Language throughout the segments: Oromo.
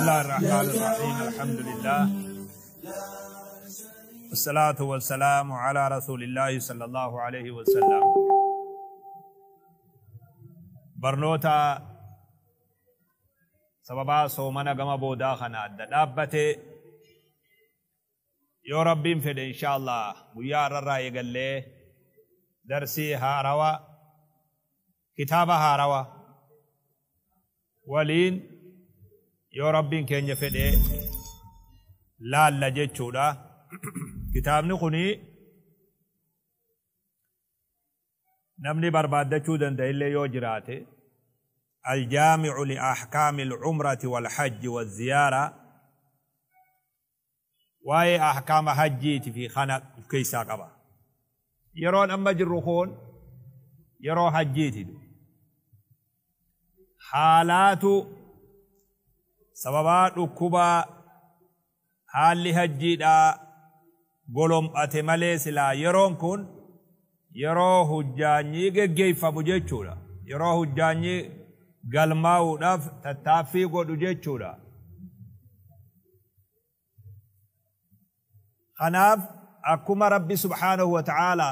الله الرحمن الرحيم الحمد لله والصلاة والسلام على رسول الله صلى الله عليه وسلم. Barnoota sababaa soomana gama boodaa kana adda dhaabbate yoo Rabbiin fedhe insha Allah guyyaa har'arraa eegallee darsii haarawa kitaaba haarawa waliin yoo Rabbiin keenya fedhe laalla jechuudha. Kitaabni kuni namni barbaaddachuu danda'illee yoo jiraate الجامع لأحكام العمرة والحج والزيارة واي أحكام حجيتي في خانة كيسا قبا يرون أما جرخون يرو حجيتي حالات سببات كبا حال حجيدا قلوم أتمالي سلا يرون كون يرو حجاني جيفا مجيشولا يرو حجاني galmaa'uudhaaf tattaaffii godhu jechuudha. Kanaaf akkuma Rabbi subhaanahu wa ta'aala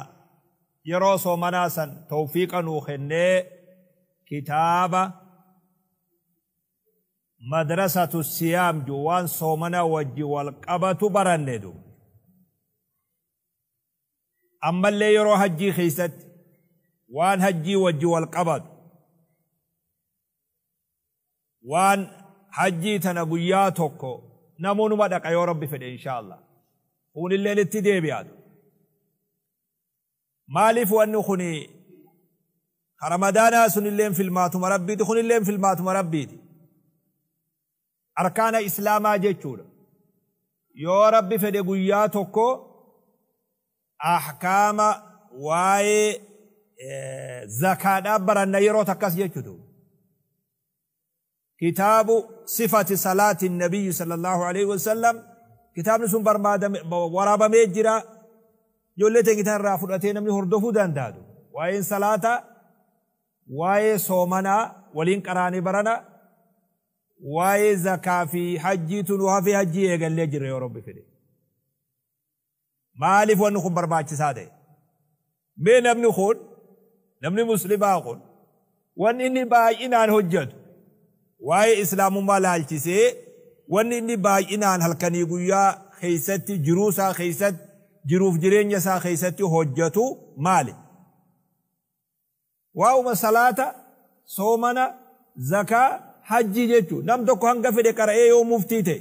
yeroo soomanaa san tawfiiqa nuu kennee kitaaba madrasatu siyaam ju waan soomana wajji wal qabatu baranne du. Ammallee yeroo hajjii keessatti waan hajjii wajji wal qabatu waan hajjii tana guyyaa tokko namoonni dhaqa yoo Rabbi fedhe insha Allah. Kunilleen itti deebi'aatu. Maaliif wanni kuni Ramadaanaa sunilleen filmaatuma Rabbiiti kunilleen filmaatuma Rabbiiti. Arkaana Islaamaa jechuudha. Yoo Rabbi fedhe guyyaa tokko ahkaama waa'ee zakaadhaa baranna yeroo takkas jechuudha. كتاب صفة صلاة النبي صلى الله عليه وسلم كتاب نسون برمادم ورابا ميجرا يولتين كتاب رافضتين من هردفو داندادو وين صلاة وين صومنا ولين قراني برنا وين زكاة في حجي تنوها في حجي يقال لجرى يا رب فدي مالف ونخم برباچ ساده مين نمني خون نمني مسلم خون وان إني باينان هجت waa'ee islaamummaa laalchisee wanni inni baay'inaan halkanii guyyaa keessatti jiruu isaa keessatti jiruuf jireenya isaa keessatti hojjetu maali? Waa'uma salaata, soomana, zakaa, hajjii jechuudha. Nam tokko hanga fedhe qara'ee yoo muftii ta'e,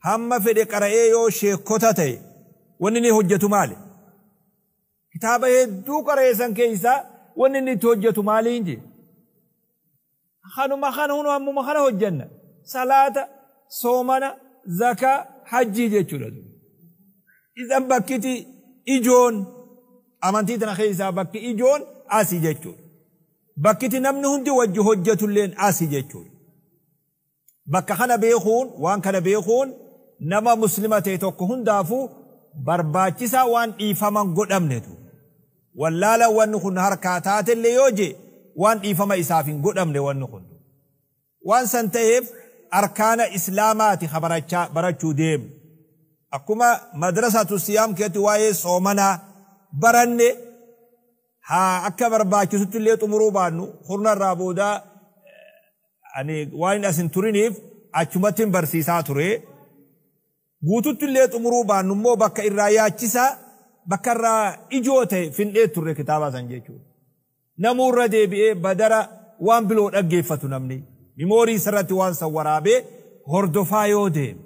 hamma fedhe qara'ee yoo sheekota ta'e, wanni inni hojjetu maali? Kitaaba hedduu qara'ee san keessaa wanni inni itti hojjetu maali hin jiru? Kanuma kana hunu ammuma kana hojjenna. Salaata, soomana, zakaa, hajjii jechuudha. Isan bakkiti ijoon amantii tana keessaa bakki ijoon asii jechuudha. Bakkiti namni hundi wajji hojjetulleen asii jechuudha. Bakka kana beekuun waan kana beekuun nama muslima ta'e tokko hundaafuu barbaachisaa waan dhiifaman godhamnetu. Wallaala wanni kun harkaa taatellee yoo jee waan dhiifama isaaf hin godhamne wanni kun. Waan san ta'eef arkaana islaamaati barachuu deemu. Akkuma madrasatu siyaam keessatti waa'ee soomanaa baranne haa akka barbaachisutti illee xumuruu baannu hurna irraa booda ani waan as hin turiniif achumatti hin barsiisaa ture. Guututti illee xumuruu baannu immoo bakka irraa yaachisaa bakka irraa ijoo ta'e fin'ee turre kitaaba san jechuudha. Namurra deebi'ee badara waan biloo dhaggeeffatu namni mimoorii isarratti waan san waraabee hordofaa yoo deeme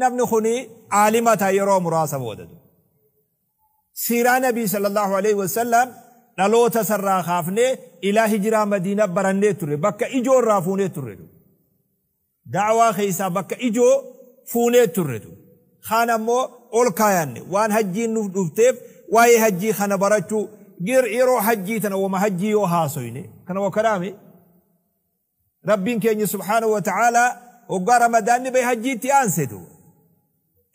namni kuni aalima ta'a yeroo muraasa boodatu. Siiraa Nabii sallallahu alaihi wasallam dhaloota sarraa kaafnee ilaa hijiraa Madiinaa barannee turre bakka ijoo irraa fuunee turre. Da'awaa keessaa bakka ijoo fuunee turre. Kaan ammoo ol kaayanne waan hajjiin nuuf dhufteef waa'ee hajjii kana barachuu yeroo hajjii tana wama hajjii yoo haasoyne kana wakaraame Rabbiin keenya subhaanahu wa ta'aala hoggaa Ramadaanni bahe hajjiitti aansetu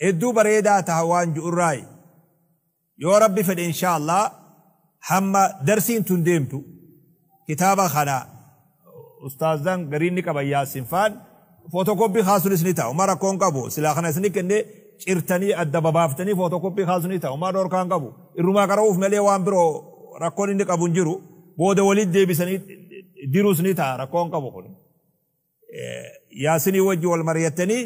hedduu bareedaa taha waan ju'urraayi yoo Rabbi fedhe insha Allah hamma darsiin tun deemtu kitaaba kana ustaazan gariin ni qaban Yaasin faan Footokooppii kaasuunis ni ta'a. Uma rakkoon qabu. Silaa kana isin kennee cirtanii adda babaaftanii footokooppii kaasuun ni ta'a. Uma dhorkaan qabu. Irrumaa qara'uuf malee waan biroo rakkoon inni qabu hin jiru. Booda walitti deebisanii diruus ni ta'a rakkoon qabu kun. Yaasinii wajji wal mari'attanii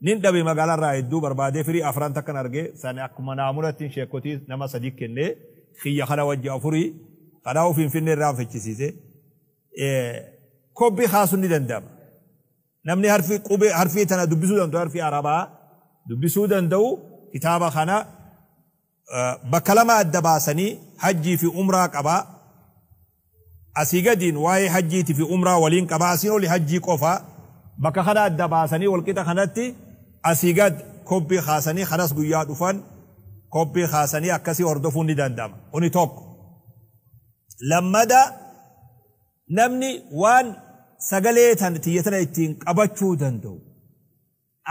nin dhabe magaalarraa hedduu barbaadee firii afran takkan argee sani akkuma naamunatti sheekotii nama sadii kennee xiyya kana wajji afurii kanaa Finfinnee irraa fichisiise. Kobbii kaasuun ni danda'ama. Namni harfii qubee harfii tana dubbisuu danda'u harfii arabaa dubbisuu danda'u kitaaba kana bakka lama adda baasanii hajjii fi umraa qabaa. Asii gadiin waa'ee hajjiitii fi umraa waliin qabaa asiin oli hajjii qofaa bakka kana adda baasanii walqixa kanatti asii gad kobbii kaasanii kanas guyyaa dhufan kobbii kaasanii akkasii hordofuun ni danda'ama. Kuni tokko. Lammada namni waan sagalee tan tiyya tana ittiin qabachuu danda'u.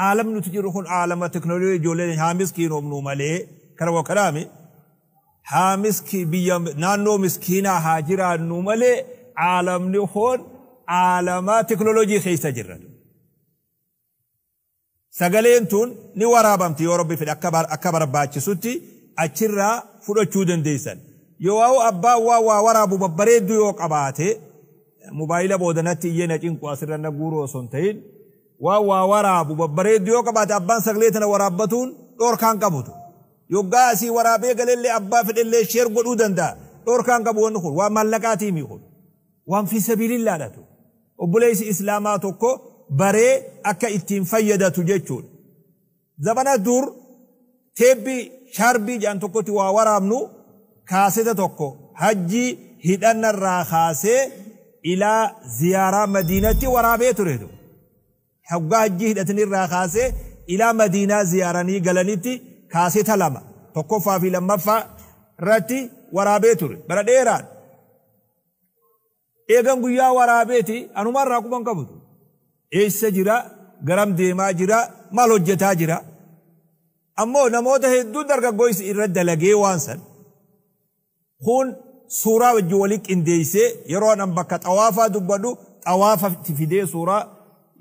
Aalamni nuti jirru kun aalama teknooloojii ijoolleen haa miskiinoomnu malee kara wakaraami haa miski biyya naannoo miskiinaa haa jiraannu malee aalamni kun aalama teknooloojii keessa jirra. Sagaleen tun ni waraabamti yoo Rabbi fedhe akka barbaachisutti achirraa fudhachuu dandeessan. Yoo waa'u abbaan waa waa waraabu babbareedduu yoo qabaate mobaayila boodanatti iyyee na cinqu asirra na guuruu osoo hin ta'in waa waa waraabu babbareedduu yoo qabaate abbaan sagalee tana waraabbatuun dhoorkaan qabutu. Yoggaa asii waraabee galellee abbaa fedhellee sheer godhuu danda'a. Dhoorkaan qabu wanni kun waan maallaqaatii mii kun waan fi sabiilillaadhatu. Obboleessi Islaamaa tokko baree akka ittiin fayyadatu jechuudha. Zabana dur teebbii shaarbii jedhan tokkotti waa waraabnu kaaseta tokko hajjii hidhannarraa kaasee ilaa ziyaaraa Madiinatti waraabee turetu. Hoggaa hajjii hidhatanirraa kaasee ilaa Madiinaa ziyaaranii galanitti kaaseta lama tokkoffaa fi lammaffaa irratti waraabee ture bara dheeraan. Eegan guyyaa waraabeeti anumarraa quban qabutu. Eessa jira garam deemaa jira maal hojjetaa jira. Ammoo namoota hedduu dargaggoon irra dalagee waan san kun suuraa wajji walii qindeessee yeroo an bakka xawaafaa dubbadhu xawaafa itti fidee suuraa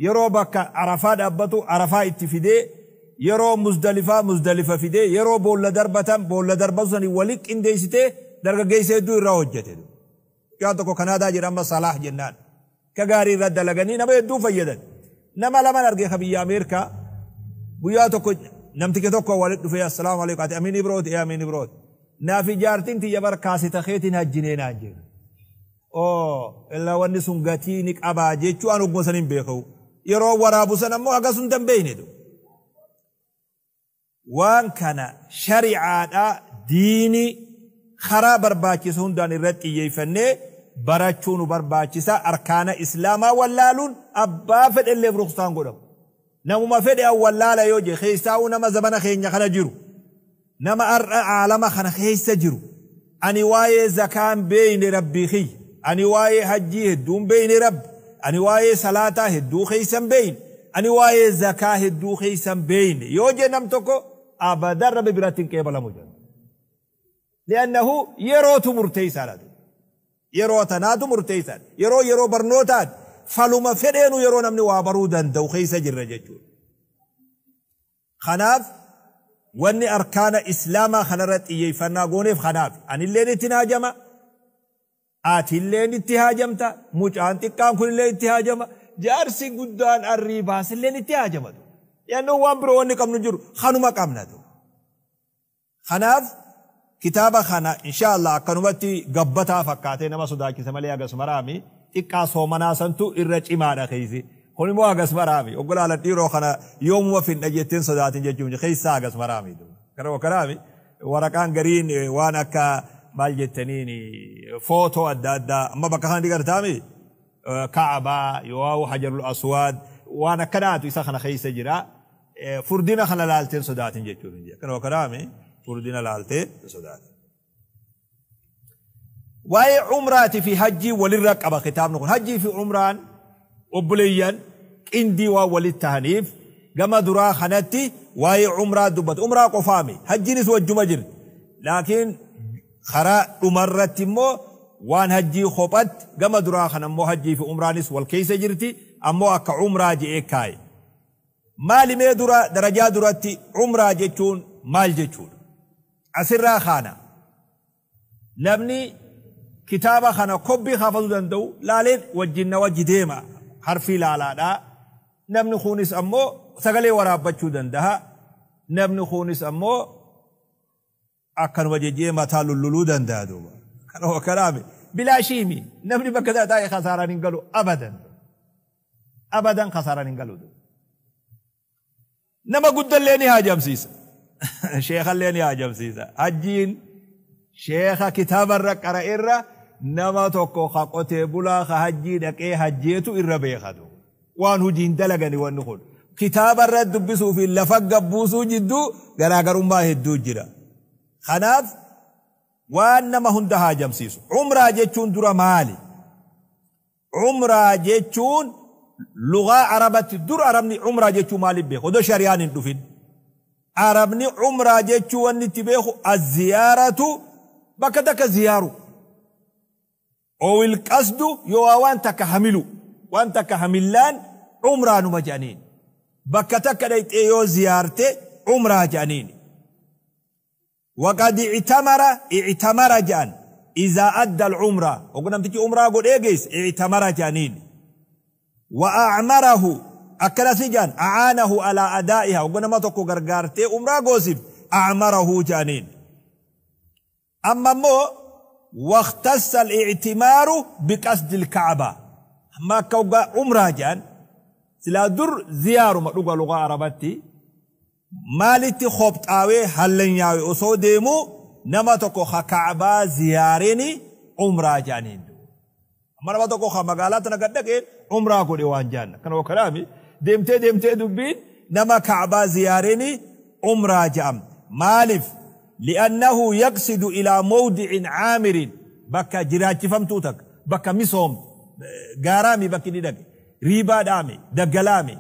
yeroo bakka arafaa dhaabbatu arafaa itti fidee yeroo Muzdalifaa Muzdalifa fidee yeroo boolla darbatan boolla darbatu sanii walii qindeessitee dargaggeessa hedduu irraa hojjete. Mucaan tokko Kanaadaa jedhama Salaah jennaan. Ka gaarii irra dalaganii nama hedduu fayyadan. Nama lamaan argee ka biyya Ameerikaa guyyaa tokko namticha tokko walitti dhufee assalaamu alaikum ati amiin ibrooti ee amiin ibrooti. Naaf ijaartiin tiyya bar kaasita keetiin hajjinee naan jedhe. Oo illaa wanni sun gatii ni qabaa jechuu an ogguma san hin beeku. Yeroo waraabu san ammoo hagas sun danbeeyne. Waan kana shari'aadhaa diinii karaa barbaachisu hundaan irratti xiyyeeffannee barachuu nu barbaachisa. Arkaana Islaamaa wallaaluun abbaa fedhelleef ruksaan godhamu. Namuma fedhe an wallaala yoo jee keessaa'uu nama zabana keenya kana jiru. Nama har'a aalama kana keessa jiru. Ani waa'ee zakaan beeyne rabbii kiyya. Ani waa'ee hajjii hedduun beeyne rabbi. Ani waa'ee salaataa hedduu keeysan beeyne. Ani waa'ee zakaa hedduu keeysan beeyne. Yoo jee nam tokko abadan rabbi biratti hin qeebalamu jedha. Li'annahu yerootu murteessaadha. Yeroo tanaatu murteessaadha. Yeroo yeroo barnootaati. Faluma fedheenu yeroo namni waa baruu danda'u keessa jirra jechuudha. Kanaaf wanni arkaana Islaamaa kanarra xiyyeeffannaa gooneef kanaaf anilleen itti haajama. Atilleen itti haajamta. Mucaan xiqqaan kunillee itti haajama. Jaarsi guddaan arrii baasilleen itti haajamatu. Yannoo waan biroo wanni qabnu jiru kanuma qabnatu. Kanaaf kitaaba kana inshaallah akkanumatti gabbataa fakkaatee nama sodaachisa malee hagas maraami xiqqaa soomanaa santu irra cimaadha keeysi. Kun immoo hagas maraami. Oggolaala dhiiroo kana yoomuma finna jetteen sodaatin jechuun keessaa hagas maraami. Kana kanaami waraqaan gariin waan akka maal jettaniin footoo adda addaa amma bakka kana digartaami Kaabaa yoo Hajarul Aswaad waan akkanaatu isa kana keessa jira. Furdina kana laalteen sodaatin jechuun. Kana kanaami furdina laaltee sodaatin. Waa'ee umraatii fi hajjii walirra qaba kitaabni kun. Hajjii fi umraan obboleeyyan qindii waan walitti tahaniif gama duraa kanatti waa'ee umraa dubbata. Umraa qofaami. Hajjiinis wajjuma jirti. Laakiin karaa dhumarratti immoo waan hajjii kophatti gama duraa kana immoo hajjii fi umraanis wal keessa jirti ammoo akka umraa je'ee kaaye. Maali mee dura darajaa duratti umraa jechuun maal jechuudha? Asirraa kaana. Namni kitaaba kana kobbii kaafachuu danda'u laaleen wajjin na wajji deema harfii laalaadhaa. Namni kunis ammoo sagalee waraabbachuu danda'a. Namni kunis ammoo akkanuma jejjee mataa lulluluu danda'a duuba. Kanuma kanaame bilaashiimi namni bakka sana taa'ee kasaaraan hin galu abadan. Abadan kasaaraan hin galu. Nama guddallee ni haajamsiisa. Sheekallee ni haajamsiisa. Hajjiin sheeka kitaabarra qara'erra nama tokko ka qotee bulaa ka hajjii dhaqee hajjeetu irra beekatu. Waan hojiin dalagani wanni kun. Kitaabarra dubbisuu fi lafa gabbuusuu jidduu garaagarummaa hedduu jira. Kanaaf waan nama hunda haajamsiisu. Umraa jechuun dura maali? Umraa jechuun lugaa Arabatti dur Arabni umraa jechuun maaliif beeku? Odoo shari'aan hin dhufin. Arabni umraa jechuu wanni itti beeku azziyaaratu bakka takka ziyaaru. Owil qasdu yoo waan takka hamilu waan takka hamillaan umraa numa jedhaniin. Bakka takka dhayxee yoo ziyaarte umraa jedhaniin. وقد اعتمر جان إذا أدى العمرة وقلنا تجي عمرة قد إيجيس اعتمر جانين وأعمره أكلا سجان أعانه على أدائها وقلنا ما تكو غرغارتي عمرة قوسف أعمره جانين. أما مو واختص الاعتمار بقصد الكعبة ما كوغا عمرة جان سلا در زيارة ما لغة عربتي maalitti qophaawee hallanyaa'e osoo deemu nama tokko ka Ka'baa ziyaareeni umraa jedhaniin. Amma nama tokko ka magaalaa tana gad dhaqeen umraa godhe waan jaanna. Kana kanaami deemtee deemtee dubbiin nama Ka'baa ziyaareeni umraa jedham. Maaliif? Li'annahu yaqsidu ilaa mawdi'in caamirin bakka jiraachifamtuu takka bakka misoomtu gaaraami bakki ni dhaqe riibaadhaami daggalaami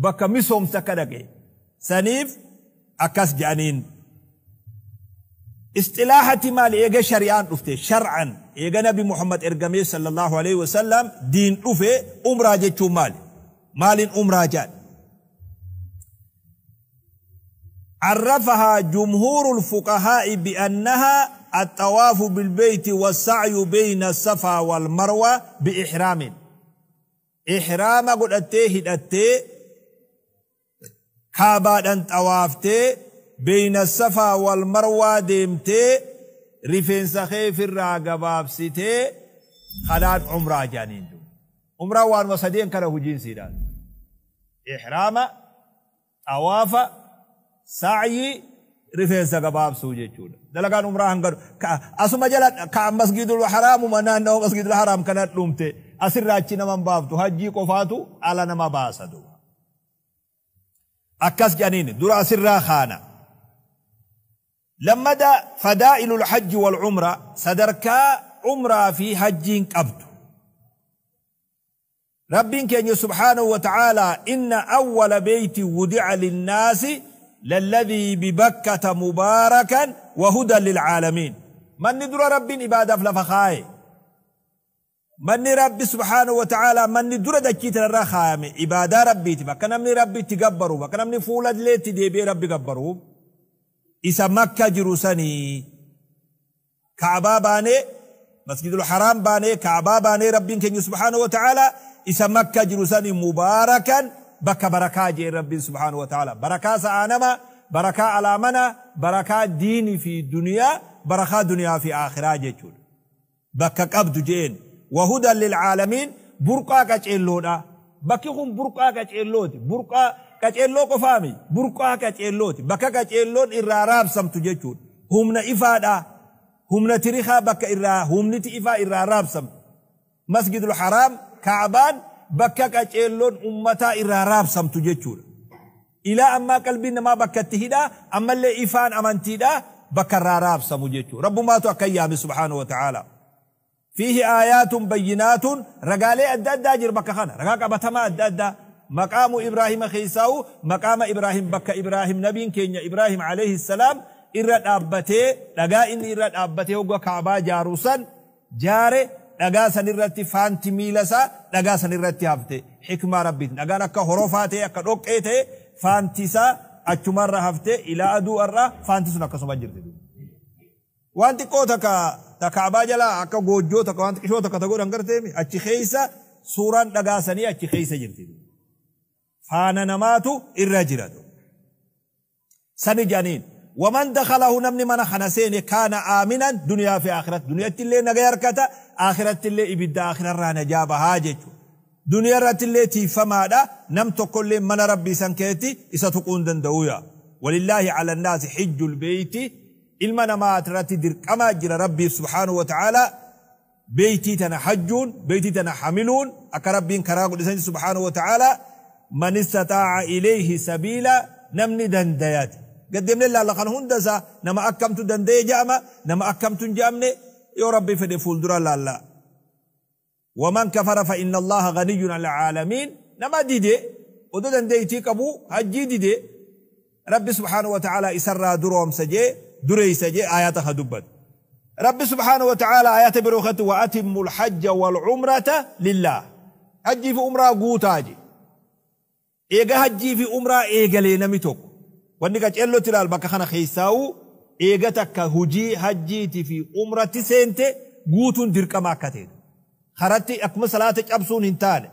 bakka misoomtu takka dhaqe. Saniif akkas jedhaniin. Isxilaaxati maali eega shari'aan dhufte shar'an eega Nabi Muhammad ergamee sallallahu alaihi wasallam diin dhufe umraa jechuun maali? Maaliin umraa jedhan? عرفها جمهور الفقهاء بأنها الطواف بالبيت والسعي بين الصفا والمروة بإحرام. إحرام قد أتيه أتيه kaabaadhaan xawaaftee beeyna safaa wal marwaa deemtee rifeensa kee ofirraa gabaabsitee kanaan umraa jedhaniin duuba. Umraa waanuma sadeen kana hojiinsiidhaan. Ihraama, xawaafa, sa'yii, rifeensa gabaabsuu jechuudha. Dalagaan umraa hanga asuma jala ka masgidul haraamuma naannoo masgidul haraam kana dhumte asirraa achi nama hin baaftu hajjii qofaatu ala nama baasa duuba. Akkas jedhaniin dura asirraa kaana. Lammada fadaa'ilul hajji wal umra sadarkaa umraa fi hajjiin qabdu. Rabbiin keenya subhaanahu wa ta'aalaa inna awwala beeyti wudi'a linnaasi lalladhii bibakkata mubaarakan wa hudan lilcaalamiin. Manni dura Rabbiin ibaadaaf lafa kaaye. Manni Rabbi subhaanahu wa ta'aalaa manni dura dachii tanarraa kaayame ibaadaa Rabbiiti bakka namni Rabbi itti gabbaru bakka namni fuula illeetti deebi'ee Rabbi gabbaruuf isa Makka jiru sanii Ka'baa baanee Masjidul Haraam baanee Ka'baa baanee Rabbiin keenya subhaanahu wa ta'aalaa isa Makka jiru sanii mubaarakan bakka barakaa jee Rabbiin subhaanahu wa ta'aalaa barakaa sa'aa nama barakaa alaa mana barakaa diinii fi duniyaa barakaa duniyaa fi aakhiraa jechuudha bakka qabdu jeen. وهدى للعالمين برقا كاچيلودا bakki kun burqaa qaceellooti. Burqaa qaceelloo qofaami. Burqaa qaceellooti. Bakka qaceelloon irraa raabsamtu jechuudha. Humna ifaadha. Humna tirikaa bakka irraa humniti ifaa irraa raabsamtu. Masjidul Haraam Kaabaan bakka qaceelloon ummataa irraa raabsamtu jechuudha. Ilaa ammaa qalbiin namaa bakka itti hidhaa ammallee ifaan amantiidhaa bakka irraa raabsamu jechuudha. Rabbumaatu akka yaame subhaanahu wa ta'aala. فيه آيات بينات رجالي أدى أدى جر بك خنا رجاك أبتما أدى أدى مقام إبراهيم خيساو مقام إبراهيم بك إبراهيم نبي كينيا إبراهيم عليه السلام إرد أبته رجاء إن إرد أبته هو كعبة جاروسا جاره رجاء سنرتي فانتي ميلسا رجاء سنرتي هفته حكمة ربي رجاء نك حروفاته كدوكيته Faanti isaa achumarra haftee ilaa aduu irraa faanti sun akkasuma jirti. Waan xiqqoo takka ta Kaabaa jalaa akka goojjoo takka waan xiqqishoo takka ta godhan garteemi achi keessa suuraan dhagaasanii achi keessa jirti. Faana namaatu irra jiratu. Sani janiin. ومن دخله نمني من خنسين كان آمنا دنيا في آخرة دنيا اللي نغير كتا آخرة اللي إبدا آخرة رانا جابها جيتو دنيا رات اللي تيفما دا نم تقول من ربي سنكيتي إسا تقون دندويا ولله على الناس حج البيت إلما ما تراتي در كما جرى ربي سبحانه وتعالى بيتي تنحجون بيتي تنحملون أكربين كراغ لسان سبحانه وتعالى من استطاع إليه سبيلا نمني دنديات قدم لله لقن هندسة نما أكمت دندي جامع نما أكمت جامني يا ربي فدي فولدرا لا لا ومن كفر فإن الله غني عن العالمين نما ديدي ودو دندي تيكبو هجي ديدي ربي سبحانه وتعالى إسرى دروم سجي دري سجي آياتها دبت ربي سبحانه وتعالى آيات بروخته وأتم الحج والعمرة لله حجي في عمرة قوتاجي إيجا حجي في عمرة إيجا لينمي wanni qaceellotti ilaal bakka kana keessaa'u eega takka hujii hajjiitii fi umratti seente guutuun dirqama akka ta'e. Karatti akkuma salaata cabsuun hin taane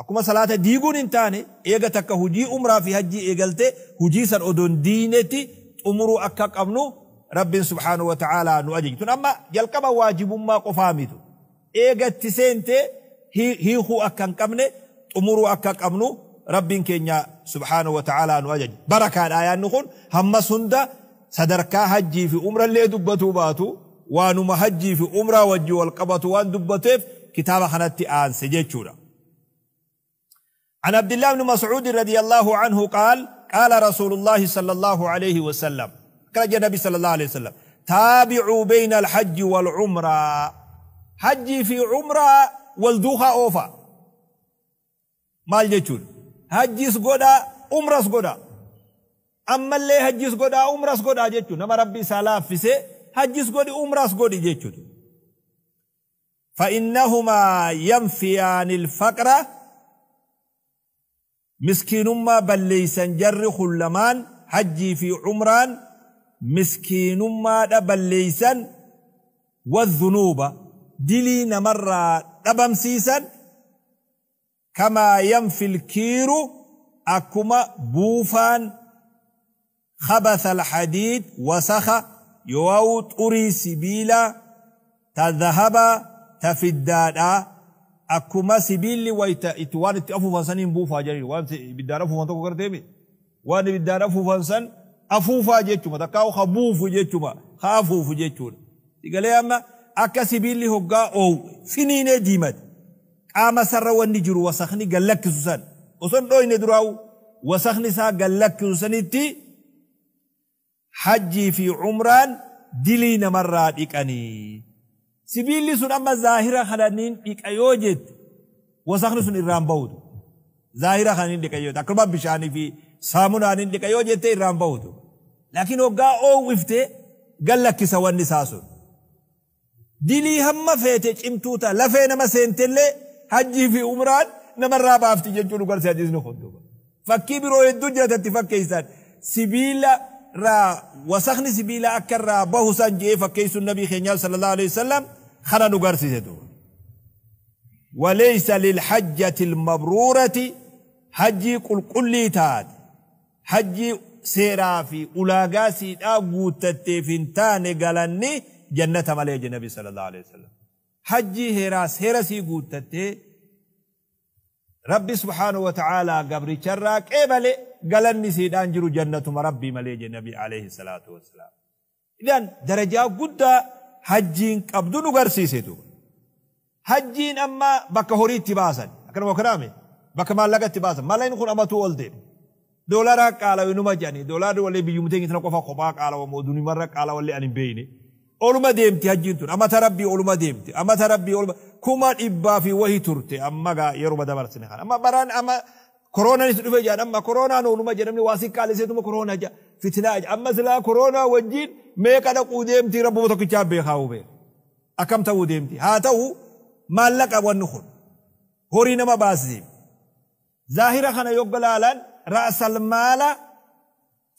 akkuma salaata diiguun hin taane eega takka hujii umraa fi hajjii eegalte hujii san odoon diinetti xumuruu akka qabnu rabbiin subhaanahu wa ta'aalaa nu ajaji. Tun amma jalqaba waajibummaa qofaa mitu. Eegatti seente hiikuu akka hin qabne xumuruu akka qabnu ربين كينيا سبحانه وتعالى نواجج بركة الآيات نقول هم سندا صدركا حجي في عمرة اللي دبتو باتو وانما حجي في عمرة وجي والقبطو وان دبتف كتاب خنتي آن سجيتشورا. عن عبد الله بن مسعود رضي الله عنه قال قال رسول الله صلى الله عليه وسلم قال النبي صلى الله عليه وسلم تابعوا بين الحج والعمرة حجي في عمرة والدوخة أوفا مال جيتشور hajjis godhaa umras godhaa ammallee hajjis godhaa umras godhaa jechuun nama rabbi isaa laaffisee hajjis godhi umras godhi jechuudha. فإنهما ينفيان الفقر مسكينما بليسن جر خلمان حجي في عمران مسكينما بليسن والذنوب دلين مرة دبمسيسن كما ينفي الكير أكما بوفان خبث الحديد وسخ يواو طري سبيلا تذهب تفدادا أكما سبيل ويتا إتوان أفوفان سنين بوفا جرير وان بدار أفوفان تكو كرتيمي وان بدار أفوفان سن أفوفا جيتشما تكاو خبوفو جيتشما خافوفو جيتشون يقول أما أكا سبيل هقا أو فنين ديمت qaama sarra wanni jiru wasakni gallakkisu san osoo hin dhooyne duraa'u wasakni isaa gallakkisu sanitti hajjii fi umraan dilii namarraa dhiqanii. Sibiilli sun amma zaahira kananiin dhiqa yoo jette wasakni sun irraan bahutu. Zaahira kananiin dhiqa yoo jette akkuma bishaanii fi saamunaaniin dhiqa yoo jette irraan bahutu. Laakiin hoggaa oowwiftee gallakkisa wanni isaa sun. Dilii hamma feete cimtuu ta'a lafee nama seentellee hajjii fi umraan namarraa baafti jechuun dhugarsi hadiisni kun duuba. Fakkii biroo hedduu jiraatatti fakkeessan sibiila irraa wasakni sibiila akka irraa bahu san jedhee fakkeessuun nabii keenyaa sallallahu alaihi wasallam kana nu garsiise duuba. وليس للحجة المبرورة حجي قلقلي تات حجي سيرا في أولاغا سيدا قوتت فنتان قالني جنة مالي النبي صلى الله عليه وسلم حجي هراس هرسي قوتت ربي سبحانه وتعالى قبري شراك إيه قالني سيدان جرو جنة ربي مالي النبي عليه الصلاة والسلام. إذن درجة قد حجين قبضو نغرسيسيتو حجين أما بك هوري تباسا أكرم وكرامي بك مالك تباسا مالين خون أما تو أولدين دولارا قال وينما جاني دولار ولا بيومتين يتنقفا قبا قال ومودوني مرة قال ولا أني بيني أولما ديمتي حجين تون أما تربي أولما ديمتي أما تربي أولما كما إبا في وهي ترتي أما غا يروما دبرسني خان أما بران أما كورونا نسدفه جان أما كورونا نولما جانمني واسي قال سيتم كورونا جا فتنة أما سلا كورونا وجين ميكا دقو ديمتي ربو تكتاب بيخاو بي أكم تاو ديمتي هاتو مالك والنخل هوري نما باسزيم ظاهرة خنا يقلالان Ra'sal maala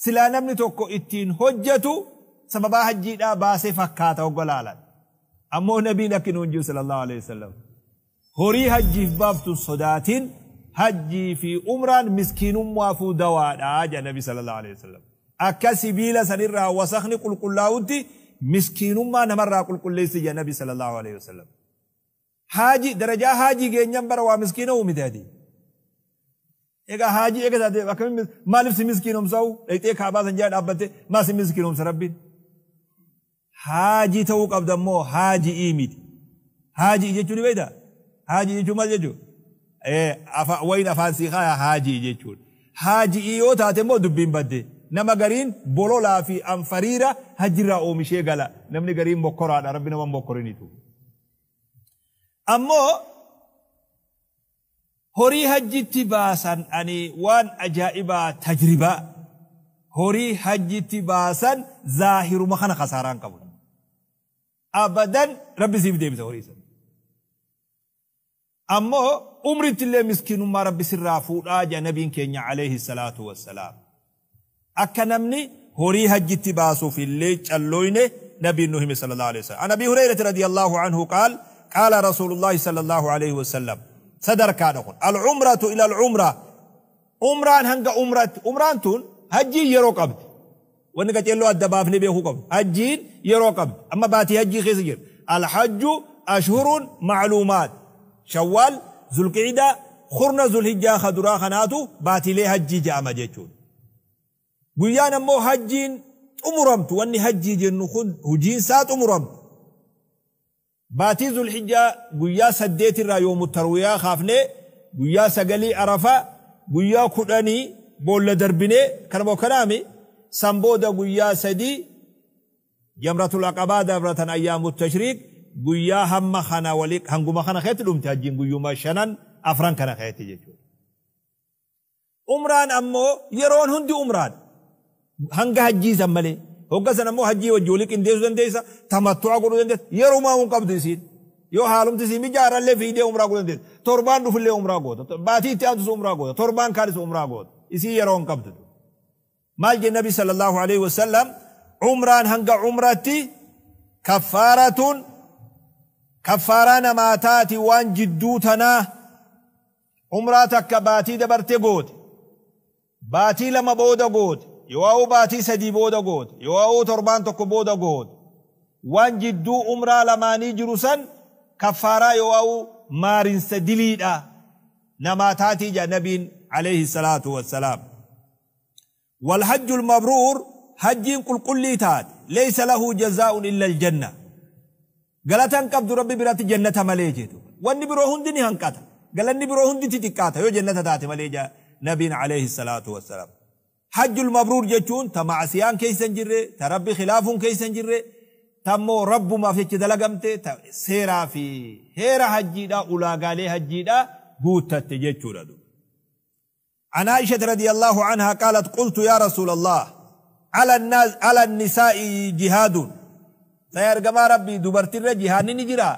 silaa namni tokko ittiin hojjetu sababaa hajjiidhaa baasee fakkaata hogga laalan. Ammoo nabiin akki nuun jiru sallallahu alaihi wasallam. Horii hajjiif baaftu sodaatin, hajjii fi umraan miskiinummaafuu dawaadhaa jedha nabi sallallahu alaihi wasallam. Akka sibiila sanirraa wasakni qulqullaa'utti miskiinummaa namarraa qulqulleessi jedha nabi sallallahu alaihi wasallam. Haaji darajaa haajii geenyan bara waa miskiina uumite ati. Egaa haajii eega taate akkamiin maaliif si miskiinomsa'u dhaqxee kaabaa san jala dhaabbatte maa si miskiinomsa rabbiin? Haajii ta'uu qabda immoo haajii miti. Haajii jechuun ni beektaa? Haajii jechuun maal jechuudha? Wayin afaan sii kaaya haajii jechuudha. Haajii yoo taate immoo dubbiin badde. Nama gariin bololaa fi anfariira hajjirraa oomishee gala. Namni gariin mokkoraadha, rabbi nama mokkorinitu. Ammoo horii hajjitti baasan ani waan ajaa'ibaa tajribaa horii hajjitti baasan zaahiruma kana kasaaraan qabu. Abadan rabbi siif deebisa horii sana. Ammoo umritti illee miskiinummaa rabbi sirraa fuudhaa jedha nabiin keenya alayhi salaatu wassalaam. Akka namni horii hajjitti baasuuf illee callooyne nabiin nu hime sallallahu alayhi wasallam. An Abi Hurayrata radiyallahu anhu qaal qaala Rasuulullahi sallallahu alayhi wasallam. Sadarkaadha kun. Al-umratu ila al-umra. Umraan hanga umratti. Umraan tun hajjiin yeroo qabdi. Wanni qaceelloo adda baafnee beekuu qabdu. Hajjiin yeroo qabdi. Amma baatii hajjii keessa jira. Al-hajju ashhurun ma'luumaat. Shawwaal, Zulqiidaa, kurna Zulhijjaa kaduraa kanaatu baatiilee hajjii jedhama jechuudha. Guyyaan ammoo hajjiin xumuramtu, wanni hajjii jennu kun hojiinsaa xumuramtu. Baatii Zulhijjaa guyyaa 8 irraa yoomu tarwiyaa kaafnee guyyaa 9 Arafaa, guyyaa 10 boolla darbinee kanuma kanaami san booda guyyaa 3 Jamratul Aqabaa dabratan ayyaamu tashriik guyyaa hamma kana walii hanguma kana keetti dhumte hajjiin guyyuma 5 4 kana keetti jechuudha. Umraan ammoo yeroon hundi umraan hanga hajjii san malee. Hogga san ammoo hajjii wajji walii qindeessuu dandeessa, tamattu'a godhuu dandeessa, yeroo hin qabdu isiin. Yoo haalumti isii mijaarallee fiidee umraa godhuu dandeessa. Torbaan dhufullee umraa goota, baatii itti aantus umraa goota, torbaan kaanis umraa goota. Isii yeroo hin qabdu. Maal jedhe nabi sallallahu alaihi wasallam? Umraan hanga umratti kaffaaratun kaffaaraa namaa taati waan jidduu tanaa. Umraa takka baatii dabarte goote, baatii 2 booda goote, yoo baatii 3 booda goote, yoo torbaan 1 booda goote, waan jidduu umraa lamaanii jiru san kaffaaraa yoo maarinsa diliidha namaa taatii jedha nabiin alayhi salaatu wassalaam. Walhajju almabruur hajjiin qulqullii taate laysa lahu jazaa'un illa aljanna. Galatan qabdu rabbi biratti jannata malee jedhu. Wanni biroo hundi ni hanqata. Galanni biroo hundi xixiqqaata yoo jannata taate malee jedha nabiin alayhi salaatu wassalaam. Hajjul mabruur jechuun ta ma'asiyaan keessa hin jirre, ta rabbi khilaafuun keessa hin jirre, ta immoo rabbumaaf jecha dalagamte, ta seeraa fi heera hajjiidhaa ulaagaalee hajjiidhaa guuttatte jechuudha. An Aisha radiyallahu anha qaalat qultu ya Rasuulallah ala nisaa'i jihaadun. Sa ergamaa rabbii dubartirra jihaadni ni jira.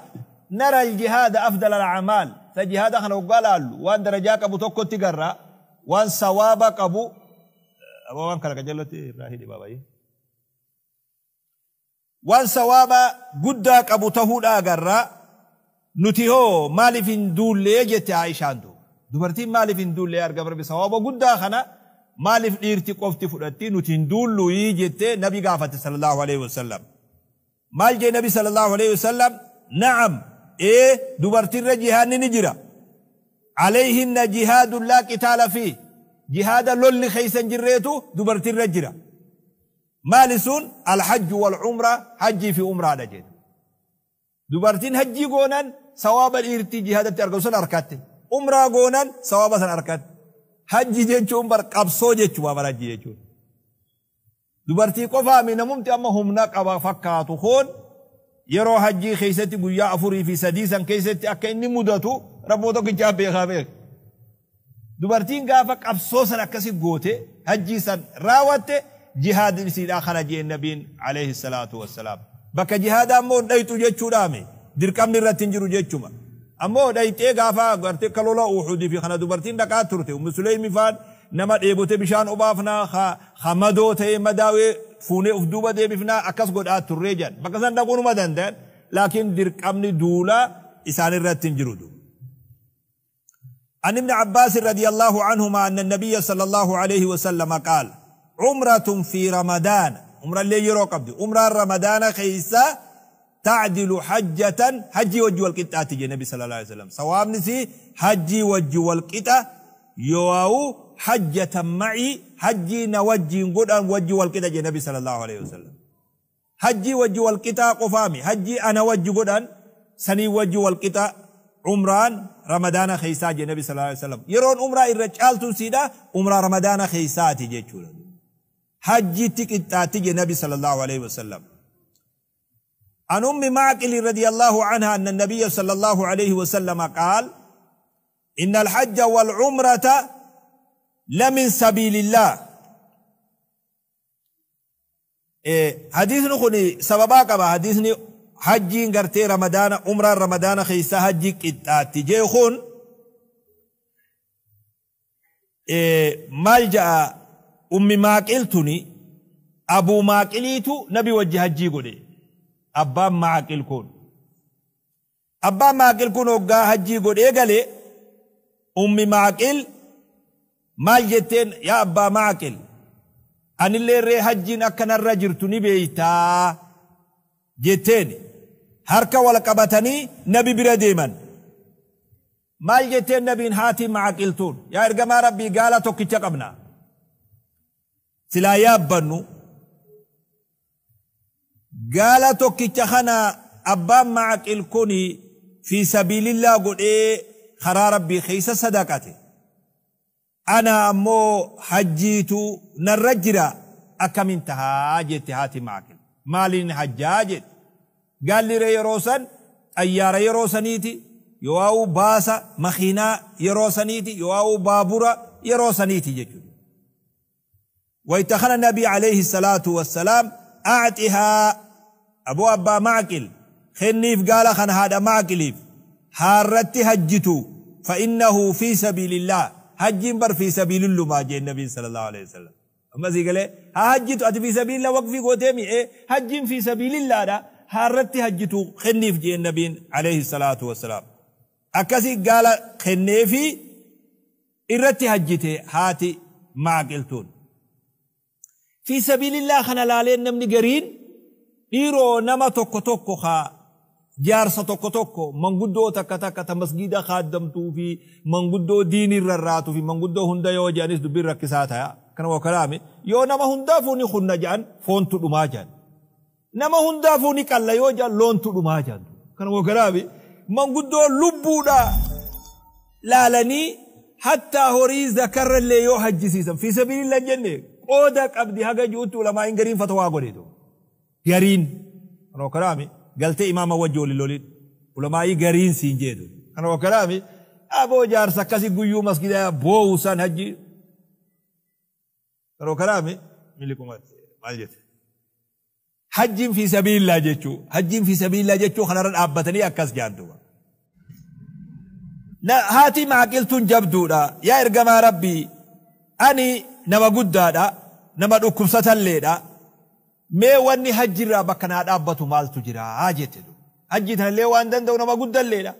Nara aljihaada afdal al'amaal. Sa jihaada kana hoggaa laallu waan darajaa qabu tokkotti garra, waan sawaaba qabu. Waan kana qajeellotti irraa hidhi baabayee. Waan sawaaba guddaa qabu ta'uudha agarra. Nuti hoo maaliif hin duullee jette Aishaan tu. Dubartiin maaliif hin duullee argama rabbi sawaaba guddaa kana maaliif dhiirti qofti fudhatti nuti hin duullu jette nabi gaafate sallallahu alaihi wasallam. Maal jee nabi sallallahu alaihi wasallam? Na'am, dubartirra jihaadni ni jira. Alayhinna jihaadun laa qitaala fi. Jihaada lolli keessa hin jirreetu dubartirra jira. Maali sun? Alhajju wal umra, hajjii fi umraadha jedhu. Dubartiin hajjii goonan sawaaba dhiirtii jihaadatti argamu san harkatte. Umraa goonan sawaaba san harkatte. Hajji jechuun bar qabsoo jechuudha bar hajji jechuun. Dubartii qofaami namumti amma humna qaba fakkaatu kun yeroo hajjii keessatti guyyaa 4 fi 3 san keessatti akka inni mudatu rabboo tokkichaa beekaa beeka. Dubartiin gaafa qabsoo san akkasi goote hajjii san raawwatte jihaadni isiidhaa kana jeen nabiin alayhi salaatu wassalaam. Bakka jihaadaa ammoo dhayxu jechuudhaami dirqamni irratti hin jiru jechuma. Ammoo dhayxee gaafa gartee akka lola Uhuudii fi kana dubartiin dhaqaa turte Ummu Suleymi faan Nama dheebote bishaan obaafnaa, hamadoo ta'ee madaawee fuunee uf duuba deebifnaa, akkas godhaa turree jedhan. Bakka san dhaquu numa danda'an, laakiin dirqamni duulaa isaan irratti hin jiru. عن ابن عباس رضي الله عنهما أن النبي صلى الله عليه وسلم قال: عمرة في رمضان، عمرة اللي يرو قبض عمرة رمضان خيسة، تعدل حجة، حجي وجه والقطة تجي النبي صلى الله عليه وسلم سواب نسي حجي وجه والقطة يواو حجة معي، حجي نوجي قدام وجه والقطة جي النبي صلى الله عليه وسلم. حجي وجه والقطة قفامي، حجي أنا وجه قدام سني وجه والقطة عمران رمضان خيسا جي النبي صلى الله عليه وسلم. يرون عمرة الرجال سيدا عمرة رمضان خيسا تجي حجي تكتا تجي النبي صلى الله عليه وسلم. عن أم معقل رضي الله عنها أن النبي صلى الله عليه وسلم قال: إن الحج والعمرة لمن سبيل الله. حديث نخوني سببا قبا حديثني حجين غرتي رمضان عمرة رمضان خيسا حجي كتاتي جيخون مالجأ أم معقل توني أبو معقليتو نبي وجه حجي قولي. أبا معقل كون، أبا معقل كون وقا حجي قولي قالي أم معقل مال جتين يا أبا معقل أن اللي ري حجين أكن الرجل توني بيتا جتين هركا والقبتني نبي برا. مال جتين نبي هاتي معقل تون يا إرقما ربي قال توكي تقبنا سلا يابنو قال توكي تخنا أبا معقل كوني في سبيل الله قل إيه خرا ربي خيس صدقته أنا أمو حجيتو نرجرا أكمن تهاجت هاتي معقل مالين حجاجت. قال لي ري روسن أيارة يروسنيتي يواو باسا مخينا يروسنيتي يواو بابورا يروسنيتي جيجو. ويتخنى النبي عليه الصلاة والسلام أعطيها أبو أبا معقل خنيف قال خن هذا معقليف هارتي هجتو فإنه في سبيل الله، هجين بر في سبيل الله ما جاء النبي صلى الله عليه وسلم. أما زي قال ها هجتو أتي في سبيل الله وقفي قوتيمي إيه هجين في سبيل الله دا هارتي هجتو خنيف جاء النبي عليه الصلاة والسلام. أكسي قال خنيفي إرتي هجتي هاتي معقلتون في سبيل الله. خنا لالين نمني قرين إيرو نما توكو توكو خا جارسة توكو توكو منقدو تكا تكا تمسجيدا خادمتو في منقدو ديني الرراتو في منقدو هندا يو جانس دبير ركساتها كانوا كلامي يو نما هندا فوني خنا جان فون تدو جان نما هندا فوني كلا يو جان لون تدو جان كانوا كلامي منقدو لبودا لالني حتى هوري ذكر اللي يو حج في سبيل الله جنة قودك أبدي هجا جوتو لما إن قرين فتوى قريتو قرين أنا كلامي قلت إمام وجه للوليد ولما أي قرين سينجيدو أنا كلامي أبو جار سكاسي قيو مسجد بوسان هجي أنا كلامي ملكم مالجت حج في سبيل الله جتشو حج في سبيل الله جتشو خنا رد أبتني أكاس جاندو لا هاتي معقلتون جبدو لا يا إرجما ربي أني نما قدادا نما ركوبسة الليلة مي واني هجرا بكنا أبتو مال تجرا عاجته هجتها اللي وان دون نما قد الليلة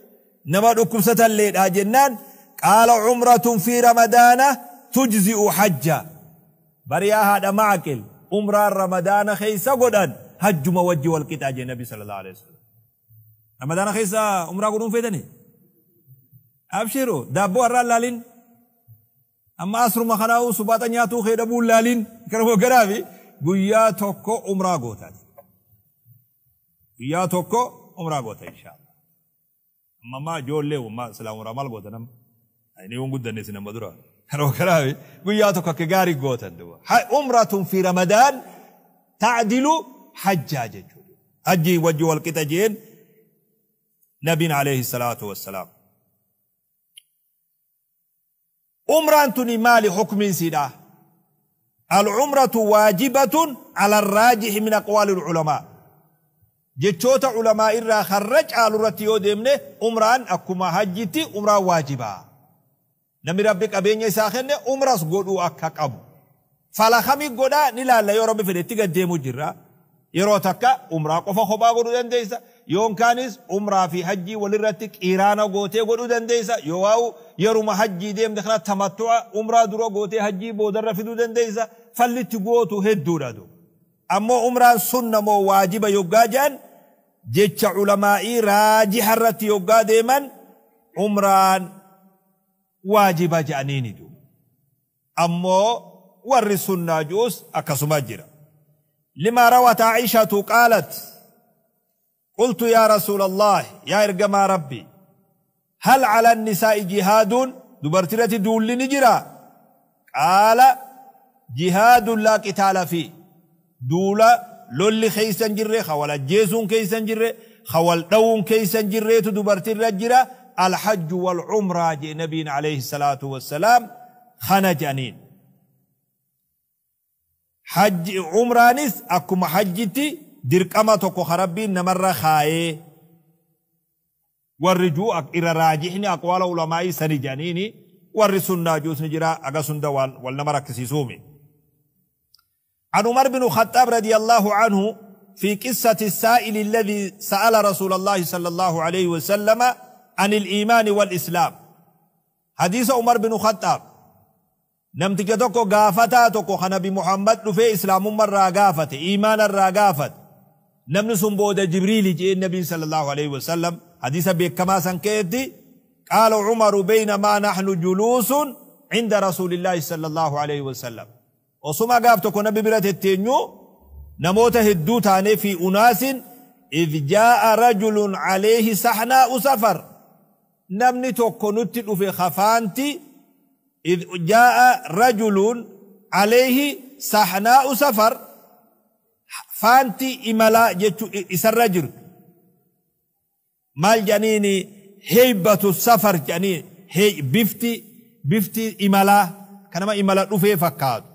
نما ركوبسة الليلة جنان قال عمرة في رمضان تجزئ حجة بريا هذا معقل عمرة رمضان خيسة قدان حج موجه والقتاج النبي صلى الله عليه وسلم. رمضان خيسة عمرة قدون فيدني أبشروا دابو الرا لالين أما أسر ما خناو سباتا نياتو خير أبو لالين كرمو كرامي قويا توكو عمرة قوتا قويا توكو عمرة قوتا إن شاء الله. أما ما جول له وما سلام عمرة مال قوتا نم يعني يوم قد نسينا مدرا كرمو كرامي قويا توكو كجاري قوتا دوا عمرة في رمضان تعدل حجاج حجي وجه والقتاجين نبينا عليه الصلاة والسلام. عمرة مال حكم سيدا العمرة واجبة على الراجح من أقوال العلماء جتشوت علماء إرى خرج آل رتيو ديمنه عمران أكما حجتي عمرة واجبة. Namni Rabbi qabeenya isaa kenne umras godhuu akka qabu. Fala kami godhaa ni laalla yoo Rabbi fedhe itti gad deemu jirra. Yeroo takka umraa qofa kophaa godhuu dandeessa. Yoonkaanis umraa fi hajjii walirratti qiiraana gootee godhuu dandeessa. Yoo waa'u yeruma hajjii deemte kana tamattu'a umraa dura gootee hajjii boodarra fiduu dandeessa. Fallitti gootu hedduudha du. Ammoo umraan sunna moo waajiba yoggaa jedhan jecha ulamaa'ii raajiha irratti yoggaa deeman umraan waajiba jedhaniini du. Ammoo warri sunnaa ju'us akkasuma jira. لما روت عائشة قالت قلت يا رسول الله يا إرجما ربي هل على النساء جهاد دبرترة دول نجرا قال جهاد لا قتال فيه دولا لولي خيسن جري خوال جيسون كيسن جري خوال دون كيسن جري دبرترة جرا الحج والعمرة جي نبينا عليه الصلاة والسلام خنجانين حج عمرانيس أكما حجتي dirqama tokko ka Rabbiin namarra kaayee warri juu irra raajixni aqwaala ulamaa'ii sani jedhaniini warri sunnaa juus ni jira agas hunda wal nama rakkisiisuumi. عن عمر بن الخطاب رضي الله عنه في قصة السائل الذي سأل رسول الله صلى الله عليه وسلم عن الإيمان والإسلام. حديث عمر بن الخطاب نمتك توكو غافتا توكو خنبي محمد في إسلام مرة غافت إيمان الرا namni sun booda Jibriili jee nabiin sallallahu alaihi wasallam hadiisa beekamaa san keessatti qaala Umaru baynamaa nahnu juluusun cinda rasuulillaahi sallallahu alaihi wasallam osuma gaaf tokko nabi bira tetteenyu namoota hedduu taanee fi unaasin idh jaa'a rajulun alayhi sahnaa'u safar namni tokko nutti dhufe kafaanti idh jaa'a rajulun alayhi sahnaa'u safar faanti imalaa jechuu isarra jirtu maal jedhaniini heybatu safar jedhaniin bifti imalaa kanama imala dhufee fakkaatu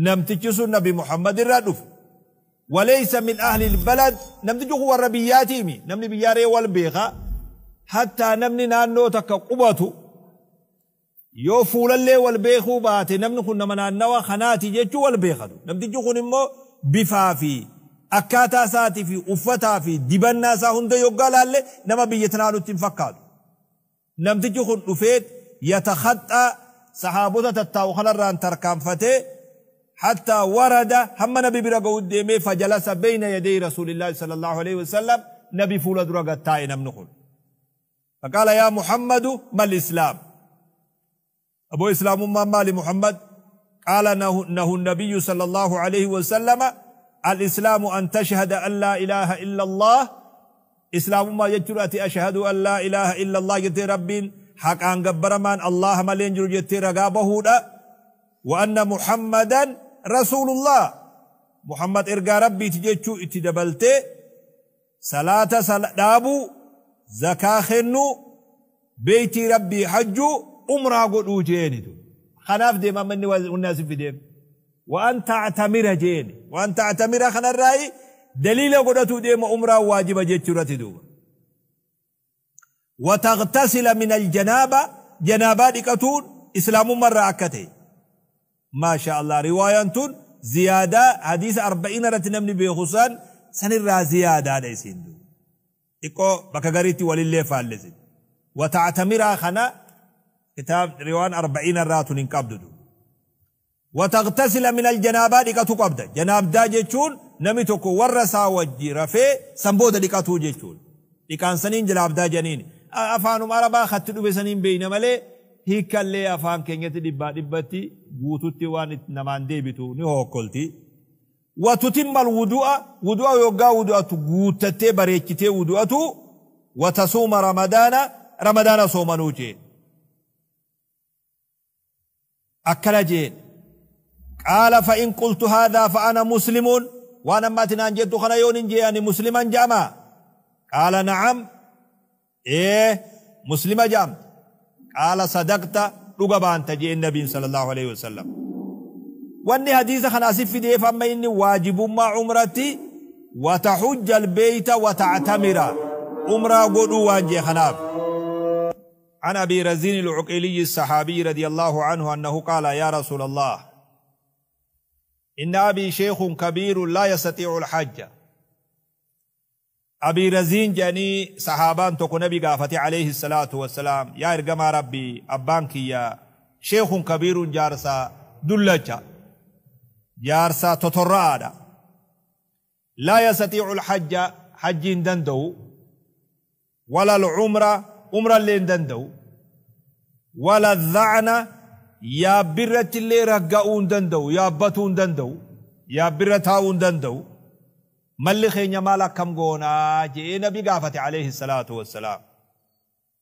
namtichi sun nabi Muhammad irraa dhufe walaysa min ahli albalad namtichi kun warra biyyaatiimi namni biyyaaree wal beeka hattaa namni naannoo takka qubatu yoo fuulallee wal beekuu baate namni kun nama naannawa kanaati jechuu wal beekatu namtichi kun immoo bifaa fi akkaataa isaatii fi uffataa fi dibannaa isaa hunda yoggaa laalle nama biyya tanaa nutti hin fakkaatu. Namtichi kun dhufeet yatakhaxxaa sahaabota tattaa'u kanarraan tarkaanfatee hattaa warada hamma nabi bira ga'u deemee fajalasa bayna yaday rasuulillaahi sallallahu alaihi wasallam nabi fuula dura gad taa'e namni kun. فقال يا محمد ما الإسلام؟ أبو إسلام ما مالي محمد؟ قال نه النبي صلى الله عليه وسلم الإسلام أن تشهد أن لا إله إلا الله إسلام ما يجرأتي أشهد أن لا إله إلا الله جتي رب حق أن قبرمان الله ملين جتي رقابه وأن محمدا رسول الله محمد إرقى ربي تجتشو اتدبلتي صلاة دابو زكاة خنو بيتي ربي حجو أمرا قد جيني خناف ديما مني والناس في ديم وأن تعتمر جيني وأن تعتمر خنا الرأي دليل قدرته ديما أمرا واجبة جتشرة دوما وتغتسل من الجنابة جنابة دكتون إسلام مرة أكتي ما شاء الله رواية زيادة حديث 40 رتنمني بخصان سنرى زيادة ليسين دو إكو بكغريتي ولله فالزين وتعتمر خنا كتاب روان 40 راتون انقبض وتغتسل من الجنابة دكتو قبض جناب دا جيتشون نمي توكو ورسا وجي رفي سنبودا دكتو جيتشون دكان سنين جناب دا جنين أفانم عربا خطلو بسنين بين مالي هيكالي أفان كنيتي دبا دبتي guututti waan namaan deebitu ni hokkolti. وتتم الوضوء وضوء يوغا وضوء guuttattee bareechitee wudu'atu وتصوم رمضان رمضان صومنuu jeen. akkana jeen. قال فإن قلت هذا فأنا مسلم وأنا ما تنان جدت خنا يون جي مسلما جاما قال نعم إيه مسلما جام قال صدقت dhuga baanta jee النبي صلى الله عليه وسلم. واني حديث خناسف في ديف أما إني واجب ما عمرتي وتحج البيت وتعتمر عمرة قدو وانجي خناف. عن أبي رزين العقيلي الصحابي رضي الله عنه أنه قال يا رسول الله إن أبي شيخ كبير لا يستطيع الحج. أبي رزين جاني صحابان تكو نبي قافتي عليه الصلاة والسلام يا إرقما ربي أبانك يا شيخ كبير جارسا دلجا جارسا تطرادا لا يستطيع الحج حج دندو ولا العمرة عمرة اللي دندو ولا الذعنة يا برة اللي رقاون دندو يا بتون دندو يا برتاون دندو ملي خينيا مالا كم قونا جئ نبي قافت عليه الصلاة والسلام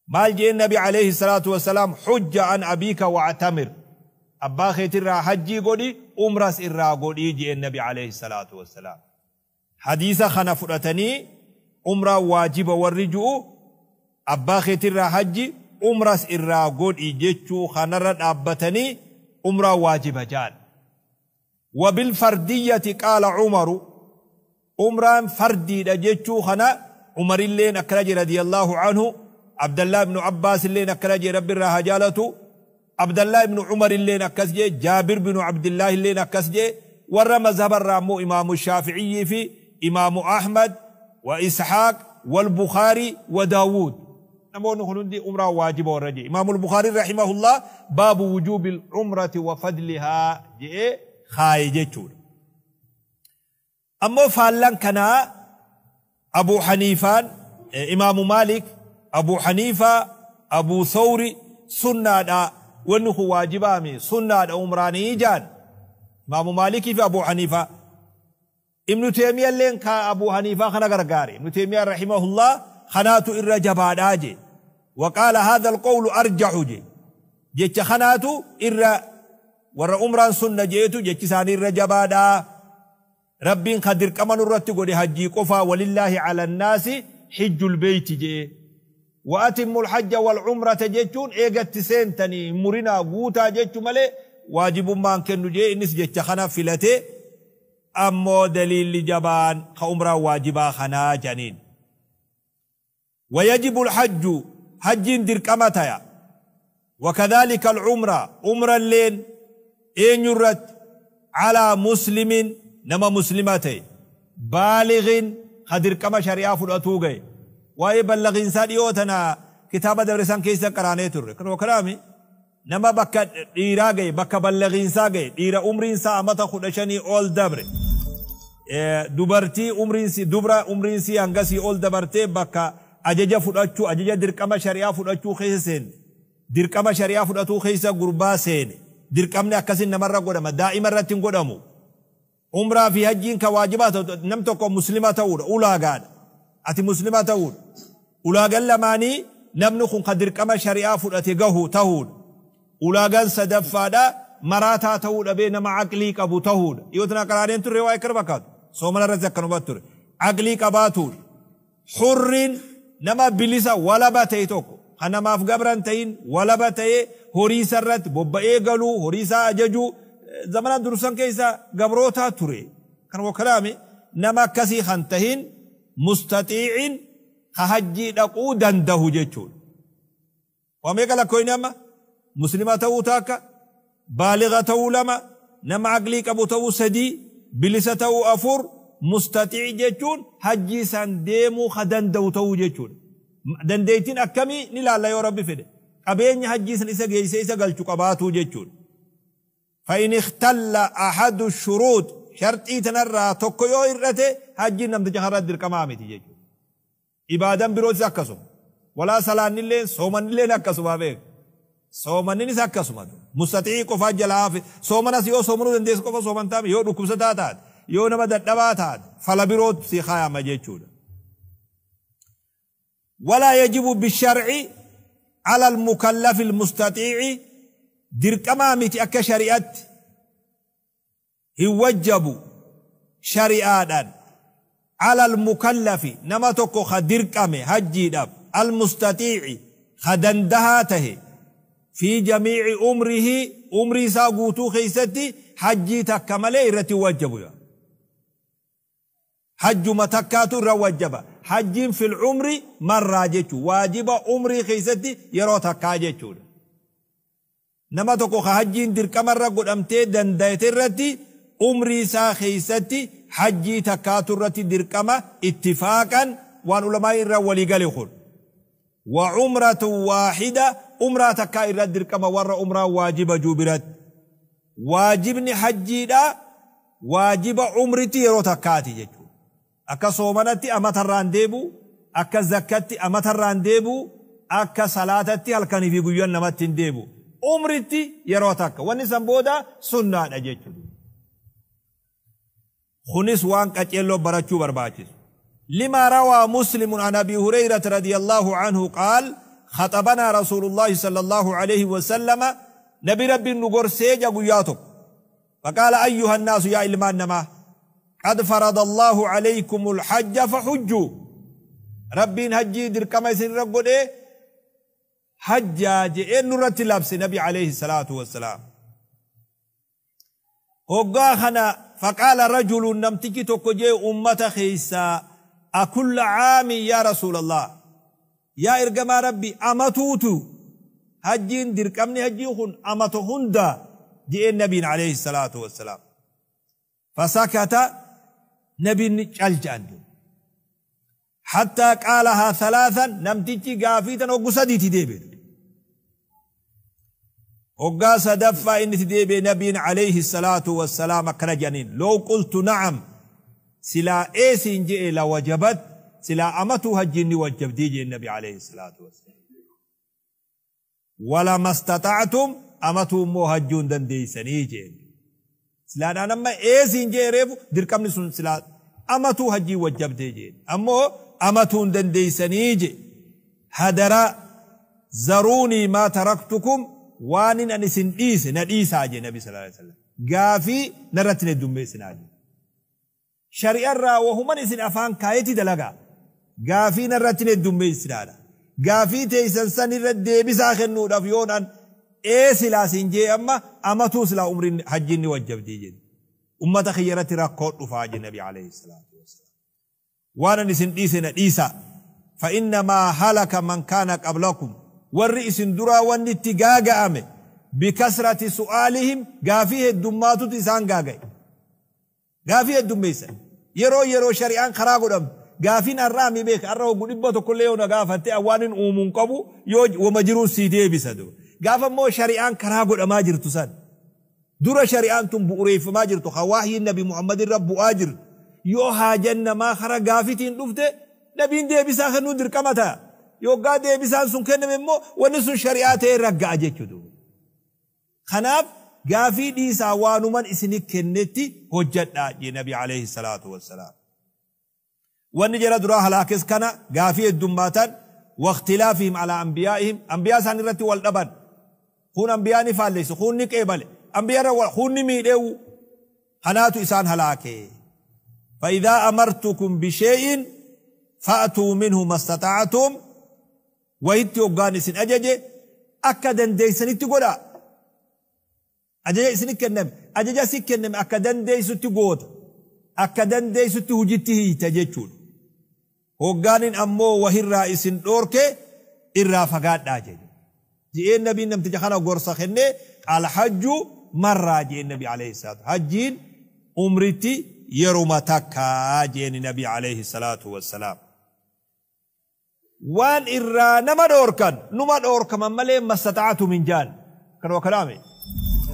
مال جئ النبي عليه الصلاة والسلام حج عن أبيك واعتمر أبا خيت الرا حجي قولي أمرس الرا قولي جئ النبي عليه الصلاة والسلام حديث خنا فرتني عمرة واجب والرجوع أبا خيت الرا حجي أمرس الرا قولي جئتشو خنا رد أبتني عمرة واجب جان. وبالفردية قال عمر عمران فردي دجتشو خنا عمر اللي نكرج رضي الله عنه عبد الله بن عباس اللي نكرج رب الرهجالته عبد الله بن عمر اللي نكسجي جابر بن عبد الله اللي نكسجي ور مذهب الرامو إمام الشافعي في إمام أحمد وإسحاق والبخاري وداود نمون هندي عمرة واجب ورجي. إمام البخاري رحمه الله باب وجوب العمرة وفضلها جي خايجة. أما فعلن كنا أبو حنيفة إمام مالك أبو حنيفة أبو ثوري سنة دا وأنه واجبامي سنة دا عمراني جان إمام مالك في أبو حنيفة. ابن تيمية لين كا أبو حنيفة خنا غرغاري ابن تيمية رحمه الله خناتو إر جباد وقال هذا القول أرجح جي جيتش خناتو إر ور عمران سنة جيتو جيتش ساني إر جبادا ربين قدر كمان الرتب قد حجي قفا ولله على الناس حج البيت جي وأتم الحج والعمرة جيتون إيجت سنتني مرنا قوتا جيتو ملي واجب ما كنو جي إنس جيتش خنا فلتي أمو دليل جبان خمرة واجبا خنا جنين. ويجب الحج حج در كمتايا وكذلك العمرة عمرة اللين إن يرد على مسلم نما مسلمتي بالغ خدر كما شريعة فرأتوغي وأي بلغ إنسان يوتنا كتابة درسان كيسا قراني تر كنو كلامي نما بكا إيراغي بكا بلغ إنساغي إيرا عمر إنسا أمتا خدشاني أول دبر دبرتي عمر إنسي دبرا عمر إنسي أنغسي أول دبرتي بكا أججا فرأتو أججا در كما شريعة فرأتو خيسين در كما شريعة فرأتو خيسا غربا سين در كمنا أكسين نمرة قدما دائما رتين قدمو عمرة في حجين كواجبات نمتك مسلمة تقول أولا قال أتي مسلمة تقول أولا قال لماني نمنخ قدر كما شريعة فرأتقه تهول أولا قال سدفادا مراتا تهول أبين مع عقليك أبو تهول يوتنا قرارين تر رواية كربكات سومنا رزق نبتر عقليك أباتول حر نما بلسا ولا باتيتوكو أنا ما في قبران تين ولا باتي هوري سرت بوبا إيقالو هوري سا أججو زمان درسان كيسا قبروتا تري كانوا كلامي نما كسي خنتهن مستطيع خهجي دقو دنده جيتشون وميقا لكوين أما مسلمة تاكا بالغة لما نما عقليك أبو تو سدي بلسة تو أفور مستطيع جيتشون حجي سان ديمو خدنده تو جيتشون دنديتين أكمي نلا لا يا ربي فده أبين حجي سان إسا جيسا إسا قلتو قباتو جيتشون. فإن اختل أحد الشروط شرط إتنرى تكيو إرته حجي نمت جهرات در كمامي تيجي إبادة بروز أكسم ولا صلاة اللين صومن اللين أكسم أبيك صومن اللين أكسم مستطيع كفا جلاف صومن سيو صومنو دندس كفا صومن تام يو ركوب ستاتات يو نما دباتات فلا بروز سيخايا مجيشون. ولا يجب بالشرع على المكلف المستطيع دركما متي أكا شريعت يوجب شريعة على المكلف نما تكو خدركما حجي داب المستطيع خدندهاته في جميع عمره عمري ساقوتو خيستي حجي تكمله رتي وجبوا حج متكاتو روجب Hajjiin fil umri marraa jechuudha. Waajiba umrii keessatti yeroo takkaa jechuudha. Nama tokko ka hajjiin dirqamarra godhamtee danda'ete irratti umrii isaa keessatti hajjii takkaatu irratti dirqama ittifaaqan waan ulamaa irra walii gale kun. Wa umratu waahida, umraa takkaa irratti dirqama warra umraa waajiba juu biratti. Waajibni hajjiidha waajiba umritti yeroo takkaati jechuudha. Akka soomanatti amatarraan deebu, akka zakkatti amatarraan deebu, akka salaatatti halkanii fi guyyaan namatti hin deebu. Umritti yeroo takka. Wanni san booda sunnaadha jechuudha. Kunis waan qaceelloo barachuu barbaachisu. لما روى مسلم عن أبي هريرة رضي الله عنه قال خطبنا رسول الله صلى الله عليه وسلم نبي ربي نقر سيجا قياتك فقال أيها الناس يا إلمان نما قد فرض الله عليكم الحج فحجوا. ربي هجي در كما يسن رقل إيه حجاج إيه نرت لبس نبي عليه الصلاة والسلام. هقاخنا فقال رجل نمتكي تكجي أمة خيسا أكل عام يا رسول الله يا إرقما ربي أمتوتو هجين دركمني هجيخن أمتهن دا جئ النبي عليه الصلاة والسلام. فسكت نبي نجلجان حتى قالها ثلاثا نمتكي قافيتا وقصدي تديبه وقاس دفع إن تديبه نبي عليه الصلاة والسلام كرجانين لو قلت نعم سلا إيسين جئ لوجبت سلا أمتو هجيني وجب ديجي النبي عليه الصلاة والسلام. ولا ما استطعتم أمتو مو هجون دنديسني جئ سلا أنا ما إيسين جئ ريفو دركم نسون سلا أمتو هجي وجب ديجي أمو أمتو دنديسني جئ هدرا زروني ما تركتكم وانين أن سنديس نديس عجي النبي صلى الله عليه وسلم قافي نرتني الدمي سناجي شريعة را وهم نسين أفان كايتي دلقا قافي نرتني الدمي سنانا قافي تيسن سن الردي بساخن نور أفيون أن إيه سلاسين جي أما أما توسلا عمر حجيني وجب ديجين أمة خيرت ركوت أفاج النبي عليه الصلاة والسلام وانا نسين ديس نديسا فإنما هلك من كان قبلكم والرئيس درا والنتقاق أمي بكسرة سؤالهم قافيه الدمات تسان قاقي قافيه الدميسة يرو يرو شريعان خراقو دم قافين الرامي بيك الرهو قلبة كل يوم قافة أوان أومون قبو يوج ومجرون سيدي بسدو قافا مو شريعان خراقو دماجر تسان درا شريعان تنبؤري فماجر تخواهي النبي محمد الرب آجر يوها جنة ما خرا قافتين لفته نبين دي بساخر ندر كمتا yoggaa deebisaan sun kenname immoo wanni sun shari'aa ta'e ragga'a jechuudha. Kanaaf gaafii dhiisaa waanuman isinii kennetti hojjedhaa jee Nabi alayhi salaatu wassalaam. Wanni jara duraa halaakes kana gaafii heddummaatan waqtilaafihim alaa anbiyaa'ihim anbiyaa isaan irratti wal dhaban. Kun anbiyaa ni faalleessu, kun ni qeebale, anbiyaa kun ni miidheewu. Kanaatu isaan halaake. فإذا أمرتكم بشيء فأتوا منه ما استطعتم وهيتي وقاني سن أجاجي أكدن ديسن تقولا أجاجي سن كنم أجاجي سن كنم أكدن ديسو تقوت أكدن ديسو تهجته تجيشون وقانين أمو وهي الرئيس دورك الرافقات أجاجي جي النبي نم تجخنا قرصة خنة الحج مرة جي النبي عليه الصلاة حجين عمرتي يرمى تكا جي النبي عليه الصلاة والسلام وان إرى نما دوركن نما دوركن مالي ما استطعت من جان كانوا كلامي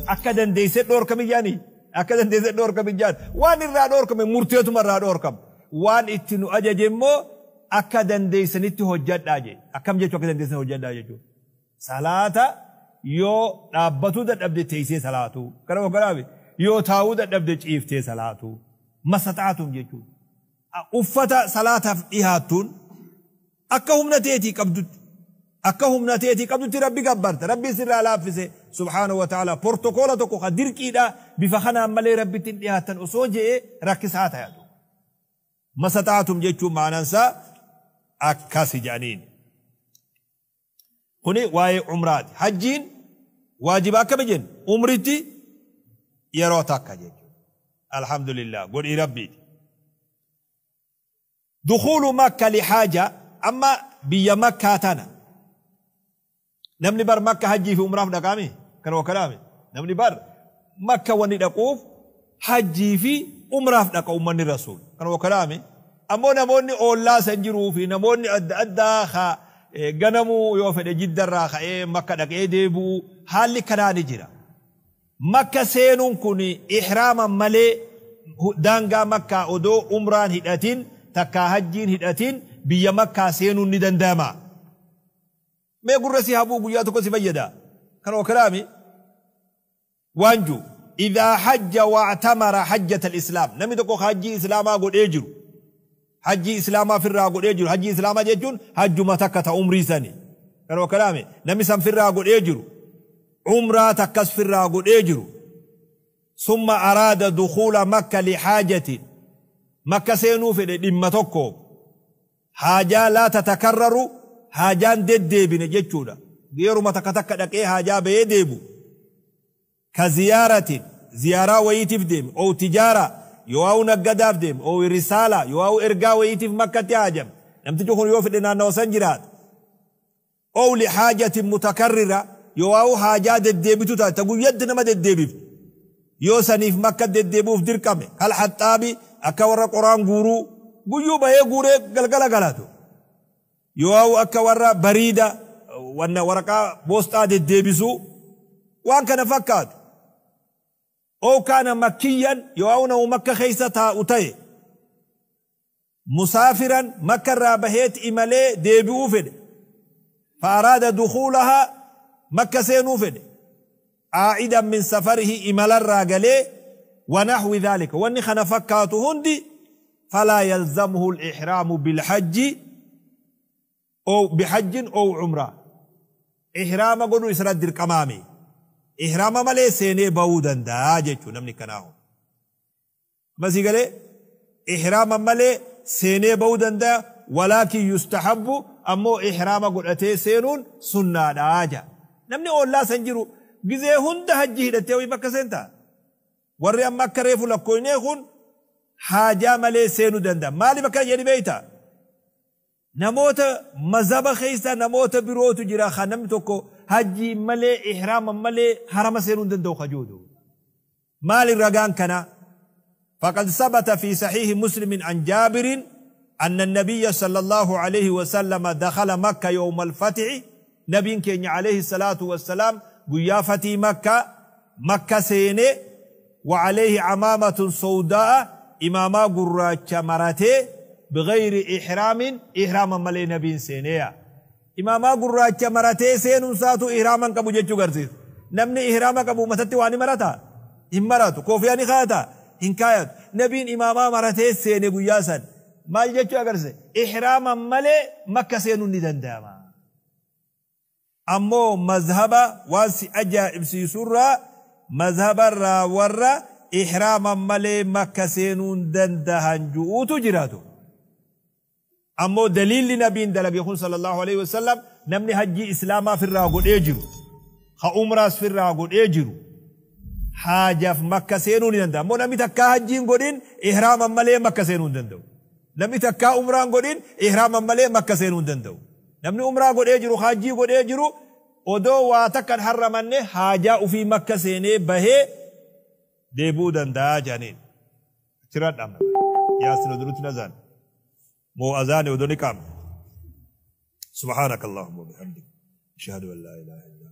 أكدن ديسة دوركم جاني أكدن ديسة دوركم جان وان إرى دوركم مرتيت مرة دوركم وان إتنو أججمو أكدن ديسة نتهو جد أجي أكم جتوا أكدن ديسة هجد أجي صلاة يو أبتو دت أبدي تيسي صلاة كانوا كلامي يو تاود أبدي تيفتي صلاة ما استطعتم جتوا أفتا صلاة إهاتون akka humna teetii qabdutti akka humna teetii qabdutti rabbi gabbarta rabbi sirraa laaffise subhaanahu wa ta'ala protokoola tokko ka dirqiidha bifa kanaan malee rabbitti hin dhiyaatan osoo je'ee rakkisaa ta'atu mastata'atum jechuun maanansaa akkasi jedhaniin kuni waa'ee umraati hajjiin waajiba akkami jennu umritti yeroo takka jechuudha alhamdulillah godhii rabbiiti. Dukuulu Makka lihaaja, amma biyya Makkaa tana namni bar Makka hajjii fi umraaf dhaqaami kan wakkalaame. Namni bar Makka wanni dhaquuf hajjii fi umraaf dhaqa ummanni Rasuul kan wakkalaame. Ammoo namoonni oollaa san jiruu fi namoonni adda addaa ka ganamuu yoo fedhe Jiddarraa ka'ee Makka dhaqee deebi'u, haalli kanaa ni jira. Makka seenuun kun ihraama malee daangaa Makkaa odoo umraan hidhatin takkaa hajjiin hidhatin biyya Makkaa seenuun ni danda'ama. Mee gurra si habuu guyyaa tokko si fayyada. Kan okiraami waanju idhaa hajja wa'tamara hajjata al-islaam, namni tokko hajjii islaamaa godhee jiru, hajjii islaamaa firraa godhee jiru, hajjii islaamaa jechuun hajjuma takka ta umrii sani, kan okiraami namni san firraa godhee jiru, umraa takkas firraa godhee jiru, summa araada dukhuula Makka lihaajatin, Makka seenuu fedhe dhimma tokko, haajaa laa tatakarraru, haajaan deddeebine jechuudha, yeruma takka takka dhaqee haajaa bahee deebu, ka ziyaaratin, ziyaaraa wayiitiif deeme, oo tijaara yoo naggadaaf deeme, oo risaala yoo ergaa wayiitiif Makkatti haajame, namtichi kun yoo fedhe naannawa san jiraata, oo lihaajatin mutakarrira, yoo haajaa deddeebitu taate, ta guyyatti nama deddeebiftu, yoo saniif Makka deddeebi'uuf dirqame, kal haxxaabi, akka warra qoraan guuruu guyyuu bahee guuree galgala galatu, yoo akka warra bariida wanna waraqaa boosxaa deddeebisuu waan kana fakkaatu, oo kaana makkiyyan, yoo nama Makka keessa taa'u ta'e, musaafiran, Makka irraa baheet imalee deebi'uu fedhe, فأراد دخولها, Makka seenuu fedhe, عائدا من سفره, imalarraa galee, ونحو ذلك, wanni kana fakkaatu hundi, فلا يلزمه الإحرام بالحج أو بحج أو عمرة. إحرام godhu isra dirqamaami, ihraama malee seenee bahuu danda'a jechuu namni kanaahu masii galee ihraama malee seenee bahuu danda'a. ولكن يستحب, ammoo ihraama godhatee seenuun sunnaadha ja. Namni oollaa san jiru gizee hunda hajji hidhattee wayii bakka seentaa, warri amma akka reefu lakkooynee kun haajaa malee seenuu danda'a. Maaliif akkana jedhi beeyta? Namoota mazhaba keessa namoota birootu jira kan namni tokko hajjii malee ihraama malee harama seenuu hin danda'u kajuudu. Maali ragaan kana? فقد ثبت في صحيح مسلم عن جابر أن النبي صلى الله عليه وسلم دخل مكة يوم الفتح. نبي كين عليه الصلاة والسلام guyyaa فتح مكة مكة seene، وعليه عمامة سوداء, imaamaa gurraacha maratee, بغير إحرام, ihraama malee nabiin seeneya. Imaamaa gurraacha maratee seenuun saatu ihraaman qabu jechuu garsiisa. Namni ihraama qabu matatti waa ni marata? Hin maratu. Koofiyaa ni kaayata? Hin kaayatu. Nabiin imaamaa maratee seene guyyaa san. Maal jechuu agarsiisa? Ihraama malee Makka seenuun ni danda'ama. Ammoo mazhaba waan si ajaa'ibsiisurraa mazhabarraa warra ihraama malee Makka seenuun dandahan ju'uutu jiraatu. Ammoo daliilli nabiin dalage kun صلى الله عليه وسلم, namni hajjii islaamaa firraa godhee jiru, ka umraas firraa godhee jiru, haajaaf Makka seenuu ni danda'a. Ammoo namni takkaa hajjiin godhin ihraama malee Makka seenuu hin danda'u. Namni takkaa umraan godhin ihraama malee Makka seenuu hin danda'u. Namni umraa godhee jiru, hajjii godhee jiru, odoo waa takkan harramanne haajaa ufii Makka seenee bahee deebi'uu danda'a jedhaniin. Achirraa dhaabna. Yaasin odunutti nazaan. Moo azaani odoo ni qaamne. سبحانك اللهم وبحمدك، أشهد أن لا إله إلا